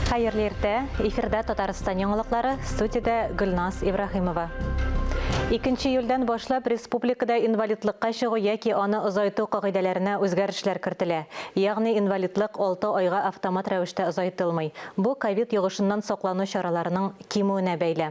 Хәерле иртә. Эфирда Татарстан яңалыклары, студиядә Гөлназ Ибраһимова. 2 июльдән башлап республикада инвалидлыкка чыгу яки аны озайту кагыйдәләренә үзгәрешләр кертелә. Ягъни инвалидлык 6 айга автомат рәвештә озайтылмый. Бу ковид йогышыннан саклану чараларының кимүенә бәйле.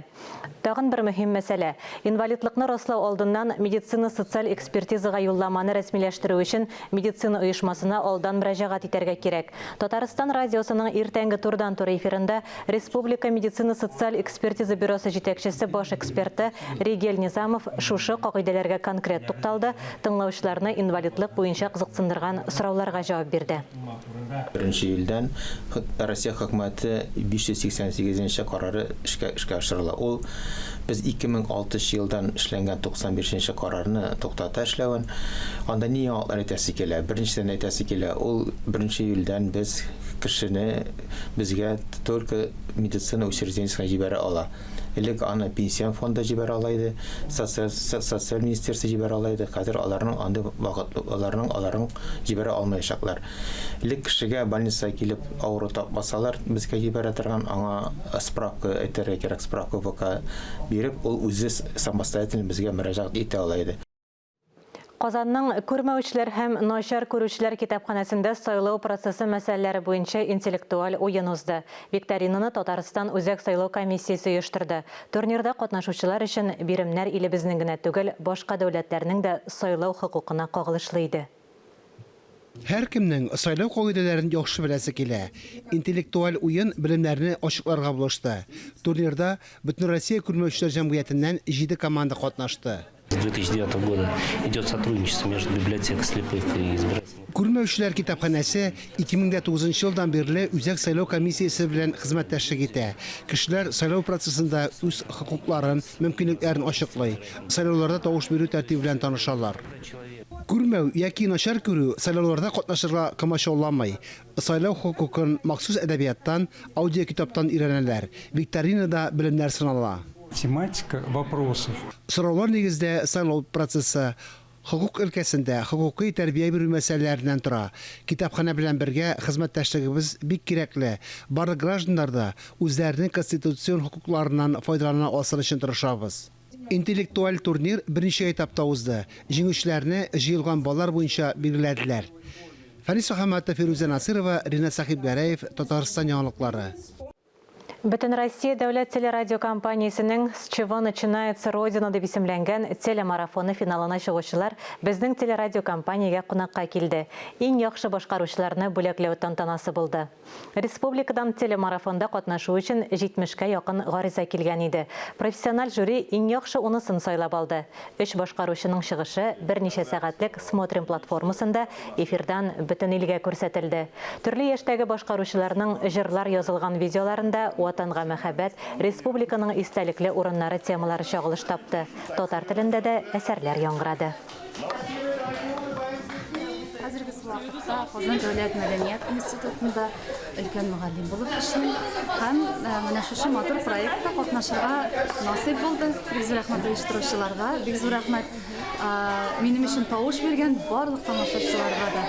Тагын бер мөһим мәсьәлә. Инвалидлыкны раслау алдыннан медицина-социаль экспертизага юлламаны рәсмиләштерү өчен медицина оешмасына алдан мөрәҗәгать итәргә кирәк. Татарстан радиосының иртәнге турыдан-туры эфирында Республика медицина-социаль экспертиза бюросы җитәкчесе баш эксперты Ригель Низамов шушы кагыйдәләргә конкрет тукталды, тыңлаучыларны инвалидлык буенча кызыксындырган сорауларга җавап бирде. Беренче июльдән Россия Хөкүмәте 588 нче карары эшкә эшкә ашырыла. Ул без 2006 елдан эшләнгән 95 нче карарны туктата эшләвен. Анда ни яңалыклар әйтәсе килә? Беренчедән әйтәсе килә, ул беренче июльдән без кешене безгә только медицина учреждениесенә җибәрә ала. Элек аны пенсион фонда җибәрә ала иде, социаль, социаль министерство җибәрә ала иде. Хәзер аларның андый вакыт, аларның аларын җибәрә алмаячаклар. Элек кешегә больницага килеп авыру тапмасалар, безгә җибәрә торган, аңа справка әйтергә кирәк, справка ВК биреп, ул үзе самостоятельно безгә мөрәҗәгать итә ала иде. Казанның күрмәүчеләр һәм начар күрүчеләр китапханәсендә сайлау процессы мәсьәләләре буенча интеллектуаль уен узды. Викторинаны Татарстан Үзәк сайлау комиссиясе оештырды. Турнирда катнашучылар өчен биремнәр илебезнең генә түгел, башка дәүләтләрнең дә сайлау хокукына кагылышлы иде. Һәркемнең сайлау кагыйдәләрен яхшы беләсе килә. Интеллектуаль уен белемнәрне ачыкларга булышты. Турнирда Бөтенроссия күрмәүчеләр җәмгыятеннән җиде команда катнашты. С 2009 года идет сотрудничество между библиотекой слепых и избирательной. Күрмәүчеләр китапханәсе 2009 елдан бирле Үзәк сайлау комиссиясе белән хезмәттәшлек итә. Кешеләр сайлау процессында үз хокукларын, мөмкинлекләрен ачыклый, сайлауларда тавыш бирү тәртибе белән танышалар. Күрмәү яки начар күрү сайлауларда катнашырга комачауламый. Сайлау хокукын махсус әдәбияттан, аудиокитаптан өйрәнәләр, викторинада белемнәр сынала. Тематика вопросов. Сораулар нигездә сайлау процессы, хокук өлкәсендә хокукый тәрбия бирү мәсьәләләреннән тора. Китапханә белән бергә хезмәттәшлегебез бик кирәкле, барлык гражданнар да үзләренең конституцион хокукларыннан файдалана алсын өчен тырышабыз. Интеллектуаль турнир берничә этапта узды. Җиңүчеләрне җыелган баллар буенча билгеләделәр. Фәнис Мөхәммәтов, Фирүзә Насыйрова, Ринат Сәхибгәрәев, Татарстан яңалыклары. Бөтенроссия дәүләт телерадиокомпаниясенең С чего начинается Родина дип исемләнгән телемарафоны финалына чыгучылар безнең телерадиокомпаниягә кунакка килде. Иң яхшы башкаручыларны бүләкләү тантанасы булды. Республикадан телемарафонда катнашу өчен 70 кә якын гариза килгән иде. Профессиональ жюри иң яхшы унысын сайлап алды. Өч башкаручының чыгышы берничә сәгатьлек Смотрим платформасында эфирдан бөтен илгә күрсәтелде. Төрле яшьтәге башкаручыларның җырлар язылган видеоларында Ватанга мәхәббәт, республиканың истәлекле урыннары темалары чагылыш тапты. Татар телендә дә әсәрләр яңгырады. Хәзерге вакытта Казан дәүләт мәдәният институтында өлкән мөгаллим булып эшлим һәм э, менә шушы матур проектта катнашырга насыйп булды. Бик зур рәхмәт оештыручыларга, бик зур рәхмәт э, минем өчен тавыш биргән барлык тамашачыларга да.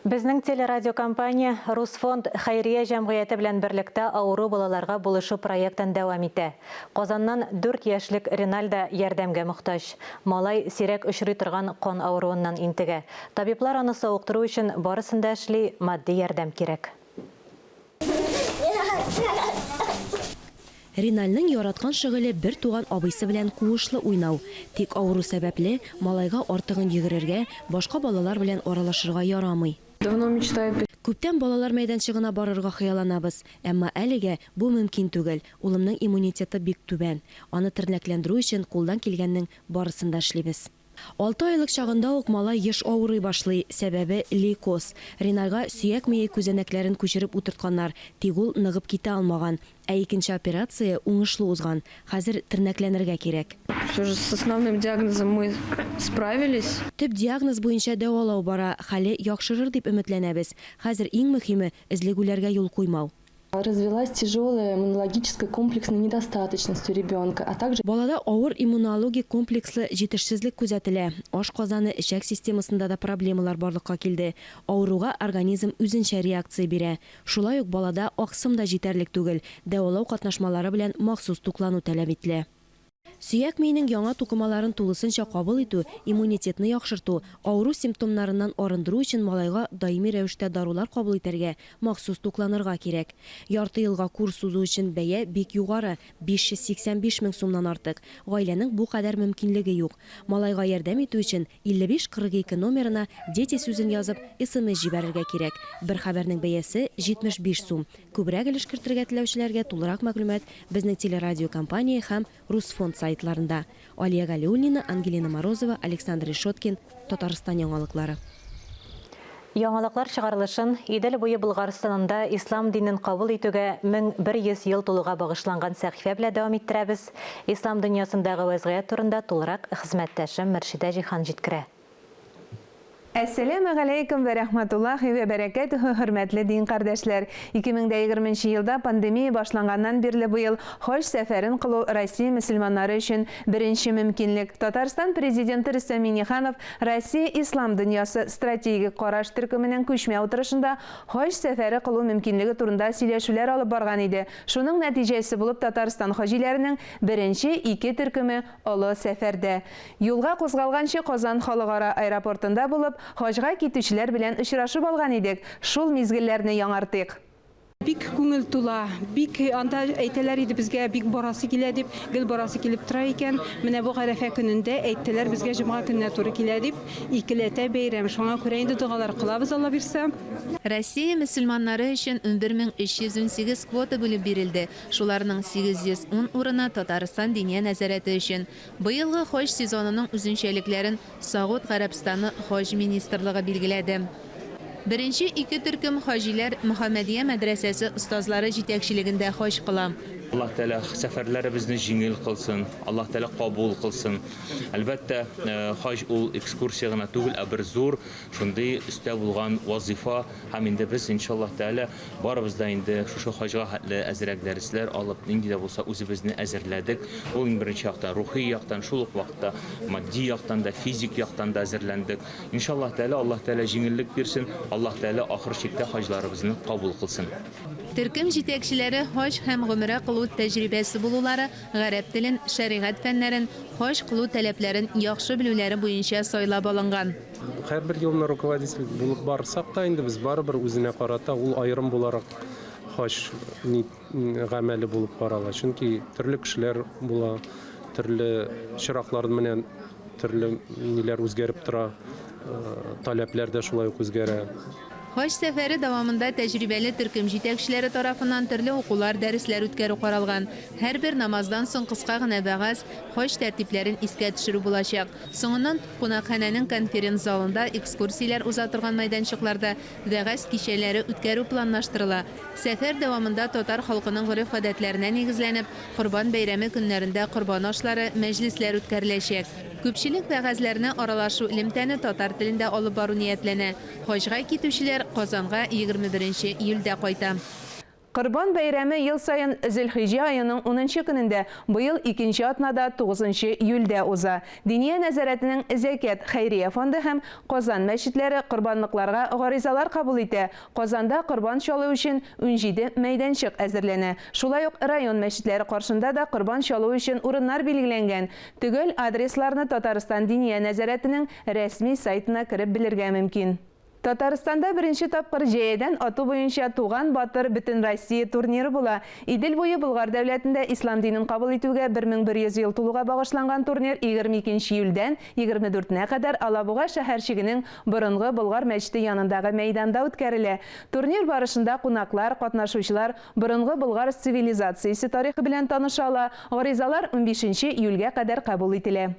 Безнең телерадиокомпания Русфонд хәйрия җәмгыяте белән берлектә авыру балаларга булышу проектын дәвам итә. Казаннан дүрт яшьлек Реналь да ярдәмгә мохтаҗ. Малай сирәк очрый торган кан авыруыннан интегә. Табиблар аны савыктыру өчен барысын да эшли, матди ярдәм кирәк. Ринальның яраткан шөгыле бер туган абыйсы белән куышлы уйнау. Тик авыру сәбәпле, малайга артыгын йөгерергә, башка балалар белән аралашырга ярамый. Давно мечтаю. Күптән балалар мәйданчыгына барырга хыялланабыз, әмма әлегә бу мөмкин түгел, улымның иммунитеты бик түбән. Аны тернәкләндерү өчен кулдан килгәннең барысын да эшлибез. Алты айлык чагында ук малай еш авырый башлый, сәбәбе, лейкоз. Ринальга сөяк мие күзәнәкләрен күчереп утыртканнар, тик ул ныгып китә алмаган. Ә икенче операция уңышлы узган, хәзер тернәкләнергә кирәк. Всё же с основным диагнозом мы справились. Төп диагноз буенча дәвалау бара, хәле яхшырыр дип өметләнәбез. Хәзер иң мөһиме, өзлегүләргә юл куймау. Развилась тяжелая иммунологическая комплексная недостаточность у ребенка, а также Балада авыр иммунологик комплекслы җитешсезлек күзәтелә. Ашказаны, эчәк системасында да проблемалар барлыкка килде. Авыруга организм үзенчә реакция бирә. Шулай ук балада аксым да җитәрлек түгел, дәвалау катнашмалары белән махсус туклану таләп ителә. Сөяк миенең яңа тукымаларын тулысынча кабул итү, иммунитетны яхшырту, авыру симптомнарыннан арындыру өчен малайга даими рәвештә дарулар кабул итәргә, махсус тукланырга кирәк. Ярты елга курс узу өчен бәя бик югары, 585 мең сумнан артык. Гаиләнең бу кадәр мөмкинлеге юк. Малайга ярдәм итү өчен 55 42 номерына Дети сүзен язып, смс җибәрергә кирәк. Бер хәбәрнең бәясе, 75 сум. Күбрәк өлеш кертергә теләүчеләргә тулырак мәгълүмат безнең телерадиокомпания һәм Русфонд сайтларында. Алия Галиуллина, Ангелина Морозова, Александр Решеткин, Татарстан яңалыклары. Яңалыклар чыгарылышын Идел буе Болгарстанында ислам динен кабул итүгә 1100 ел тулуга багышланган сәхифә белән дәвам иттерәбез. Ислам дөньясындагы вәзгыять турында тулырак хезмәттәшем Мөршидә Җиһан җиткерә. Әссәләмә галәйкүм вә рәхмәтуллаһи вә бәрәкәтүһү, хөрмәтле дин кардәшләр! 2020 нче елда пандемия башланганнан бирле быел хаҗ сәфәрен кылу Россия мөселманнары өчен беренче мөмкинлек. Татарстан Президенты Рөстәм Миңнеханов Россия ислам дөньясы стратегик караш төркеменең күчмә утырышында хаҗ сәфәре кылу мөмкинлеге турында сөйләшүләр алып барган иде. Шуның нәтиҗәсе булып Татарстан хаҗиләренең беренче ике төркеме олы сәфәрдә. Юлга кузгалганчы Казан халыкара аэропортында булып, хаҗга китүчеләр белән очрашып алган идек. Шул мизгелләрне яңартыйк. Бик күңел тула, бик анда әйтәләр иде безгә, бик барасы килә дип, гел барасы килеп тора икән. Менә бу Гарәфә көнендә әйттеләр безгә җомга көненә туры килә дип, икеләтә бәйрәм. Шуңа күрә инде догалар кылабыз, Алла бирса. Россия мөселманнары өчен 11318 квота бүлеп бирелде, шуларның 810 урыны Татарстан Диния нәзарәте өчен. Быелгы хаҗ сезонының үзенчәлекләрен Согуд Гарәбстаны Хаҗ министрлыгы билгеләде. Беренче ике төркем хаҗиләр Мөхәммәдия мәдрәсәсе остазлары җитәкчелегендә хаҗ кыла. Аллаһ Тәгалә сәфәрләребезне җиңел кылсын, Аллаһ Тәгалә кабул кылсын. Әлбәттә, хаҗ ул экскурсия гына түгел, ә бер зур шундый өстә булган вазыйфа һәм инде без, иншаллаһ Тәгалә, Барыбыз да инде шушы хаҗга хәтле әзрәк дәресләр алып, нинди дә булса үзебезне әзерләдек. Ул иң беренче яктан рухи яктан, шул ук вакытта матди яктан да, физик яктан да әзерләндек. Иншаллаһ Тәгалә, Аллаһ Тәгалә җиңеллек бирсен, Аллаһ Тәгалә ахыр чиктә хаҗларыбызны кабул кылсын. Төркем җитәкчеләре хаҗ һәм гомрә кылу тәҗрибәсе булулары, гарәп телен, шәригать фәннәрен, хаҗ кылу таләпләрен яхшы белүләре буенча сайлап алынган. Һәрбер елны руководитель булып барсак та инде без барыбер үзенә карата ул аерым буларак хаҗ ни гамәле булып карала. Чөнки төрле кешеләр була, төрле чираклар менән төрле ниләр үзгәреп тора, таләпләр дә шулай ук үзгәрә. Хаҗ сәфәре дәвамында тәҗрибәле төркем җитәкчеләре тарафыннан төрле укулар, дәресләр үткәрү каралган. Һәрбер намаздан соң кыска гына вәгазь, хаҗ тәртипләрен искә төшерү булачак. Соңыннан кунакханәнең конференц-залында экскурсияләр уза торган мәйданчыкларда вәгазь кичәләре үткәрү планлаштырыла. Сәфәр дәвамында татар халкының гореф-гадәтләренә нигезләнеп, Корбан бәйрәме көннәрендә корбан ашлары, мәҗлесләр үткәреләчәк. Күпчелек вәгазьләрне аралашу-элемтәне татар телендә алып бару ниятләнә. Хаҗга китүчеләр Казанга 21 нче июльдә кайта. Корбан бәйрәме ел саен Зөлхиҗә аеның унынчы көнендә, быел икенче атнада, тугызынчы июльдә уза. Диния нәзарәтенең Зәкят хәйрия фонды һәм Казан мәчетләре корбанлыкларга гаризалар кабул итә. Казанда корбан чалу өчен 17 мәйданчык әзерләнә. Шулай ук район мәчетләре каршында да корбан чалу өчен урыннар билгеләнгән. Төгәл адресларны Татарстан Диния нәзарәтенең рәсми сайтына кереп белергә мөмкин. Татарстанда беренче тапкыр җәядән ату буенча Туган батыр Бөтенроссия турниры була. Идел буе Болгар дәүләтендә ислам динен кабул итүгә 1100 ел тулуга багышланган турнир 22 нче июльдән 24 нә кадәр Алабуга шәһәрчегенең борынгы Болгар мәчете янындагы мәйданда үткәрелә. Турнир барышында кунаклар, катнашучылар борынгы Болгар цивилизациясе тарихы белән таныша ала. Гаризалар унбишенче июльгә кадәр кабул ителә.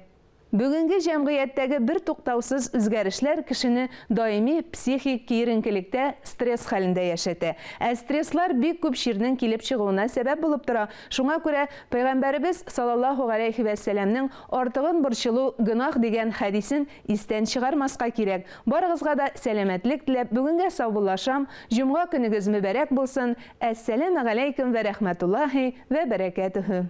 Бүгенге җәмгыятьтәге бертуктаусыз үзгәрешләр кешене даими психик киеренкелектә, стресс хәлендә яшәтә. Ә стресслар бик күп чирнең килеп чыгуына сәбәп булып тора. Шуңа күрә Пәйгамбәребез салаллаһу галәйһи вә сәламнең Артыгын борчылу, гөнаһ дигән хәдисен истән чыгармаска кирәк. Барыгызга да сәламәтлек теләп, бүгенгә саубуллашам. Җомга көнегез мөбарәк булсын. Әссәләмә галәйкүм вә рәхмәтуллаһи вә бәрәкәтүһү.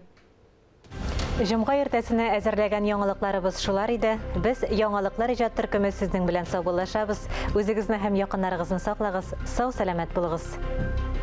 Җомга иртәсенә әзерләгән яңалыкларыбыз шулар иде. Без Яңалыклар иҗат төркеме сезнең белән саубуллашабыз. Үзегезне һәм якыннарыгызны саклагыз, сау-сәламәт булыгыз.